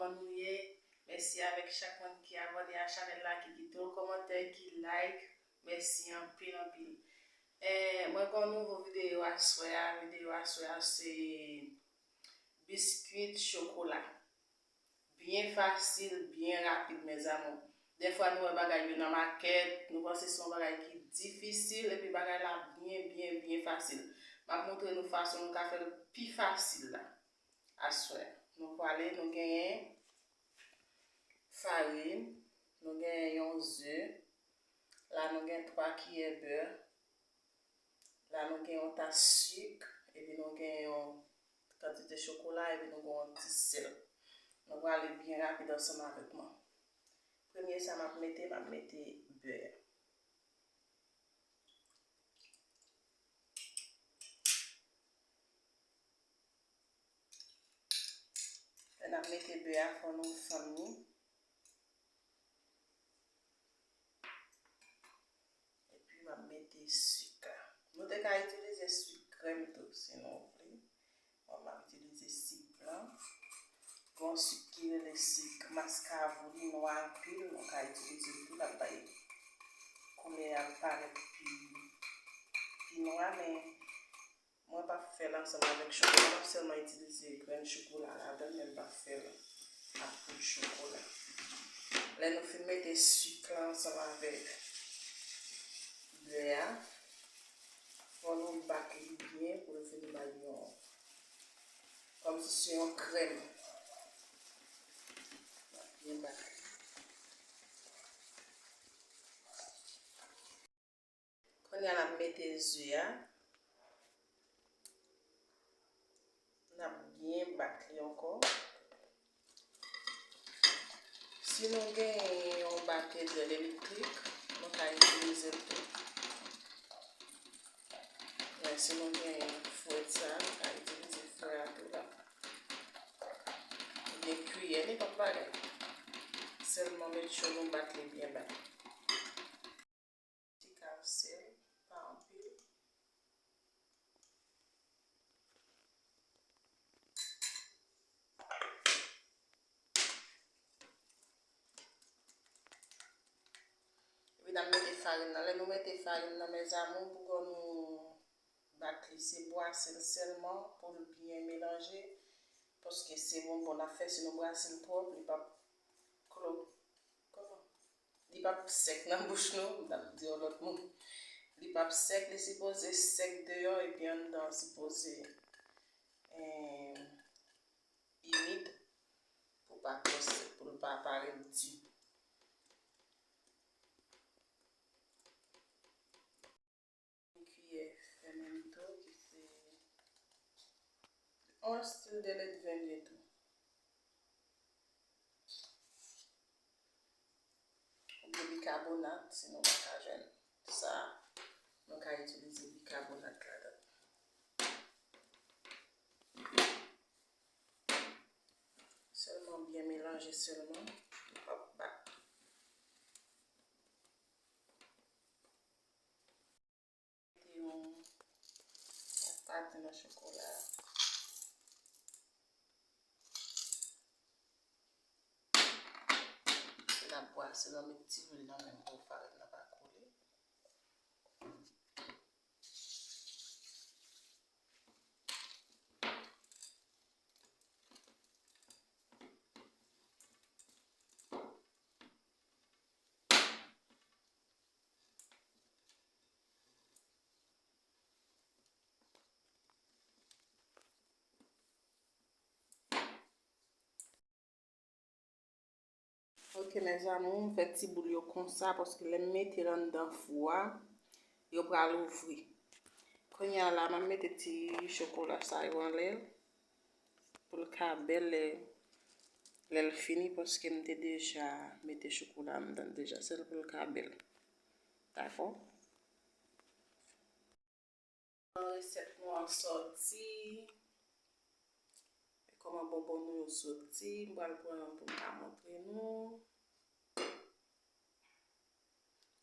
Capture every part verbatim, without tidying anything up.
Kòman nou ye? Mèsi avèk chak moun ki abòne a chanèl la, ki kite yon kòmantè, ki like. Mèsi anpil, anpil. Eh, mwen gen yon nouvo videyo aswè a. Videyo aswè a se biskwit chokola. Byen fasil, byen rapid, mes amours. Dèfwa nou wè bagay yo nan makèt, nou panse se yon bagay ki difisil, epi bagay la byen, byen, byen fasil. M ap montre nou fason nou ka fè l pi fasil la. Aswè, nou prale, nou genyen farin, nou genyen yon ze, la nou gen twa kiyè bè, la nou gen yon tas sik, epi nou gen yon kantite chokola, epi nou gen yon ti sèl. Nou prale byen rapid ansanm avèk mwen. Premye sa m ap mete, m ap mete bè. Lè n ap mete bè a, fò nou fann li. Epi m ap mete sik la. Nou te ka itilize sik krèm tou, si nou vle. Mwen, m ap itilize sik blan. Gen yon sik ki rele sik maskavou, li nwa anpil, nou ka itilize l tou, l ap bay koulè a parèt pi, pi nwa, men mwen p ap fè l ansanm avèk chokola, m ap sèlman itilize grenn chokola ladan l, men m p ap fè l ak poud chokola. Lè nou fin mete sik la ansanm avèk bè a, fò nou bat li byen pou l vin bay yon, kòmsi se yon krèm. N ap byen bat li. Kounye a n ap mete ze a. N ap byen bat li ankò. Si nou gen yon batedè elektrik, nou ka itilize l tou. Men si nou gen fwèt sa, nou ka itilize fwèt a tou la. Ou gen kiyè, nenpòt bagay. Sèlman make sure nou bat li byen bat. Ti kal sèl, pa anpil. Epi n ap mete farin nan. Lè nou mete farin nan, mes amours, pou kò nou bat li, se bwase l sèlman pou l byen melanje. Paske se bonbon n ap fè, si nou bwase l twòp, li p ap klo-, kòman? Li p ap sèk nan bouch nou, m t ap di yon lòt mo. Li p ap sèk, li sipoze sèk deyò, epi anndan an sipoze, eh, imid pou pa twò sèk, pou l pa parèt di. Yon kiyè fèmento ki se yon estil de lèt vèni tou. Oubyen bikabonat, si nou pa ka jwenn sa, nou ka itilize bikabonat ladan. Sèlman byen melanje sèlman, nou p ap bat. Mete yon, yon pati nan chokola. N ap bwase l, met ti lwil nan menm pou farin nan pa kole. Ok, mes amours, m fè ti boul yo konsa, paske lè m mete l anndan fou a, yo pral ouvri. Kounye a la, m ap mete ti chokola sa yo anlè l, pou l ka bèl lè, lè l fini, paske m te deja mete chokola anndan l deja, sèl pou l ka bèl. Dakò? Kòman resèt nou an sòti? Kòman bonbon nou yo sòti? M pral pran yon pou m ka montre nou.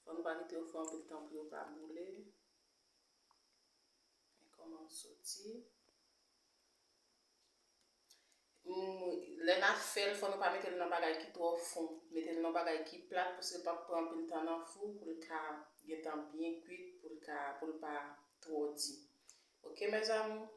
Fò nou pa kite yo fè anpil tan pou yo pa boule. Men kòman l sòti. M, Lè n ap fè l, fò nou pa mete l nan bagay ki twò fon. Mete l nan bagay ki plat, paske l p ap pran anpil tan nan fou pou l ka gentan byen kwit, pou l ka, pou l pa twò di. Oke, mes amours?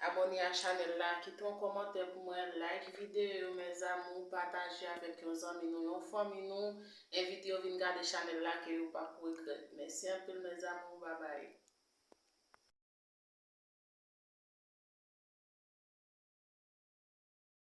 Abòne a chanèl la, kite yon kòmantè pou mwen, like videyo, mes amours, pataje avèk yon zanmi nou, yon fanmi nou, envite yo vin gade chanèl la ke yo p ap regrèt. Mèsi anpil, mes amours, babay.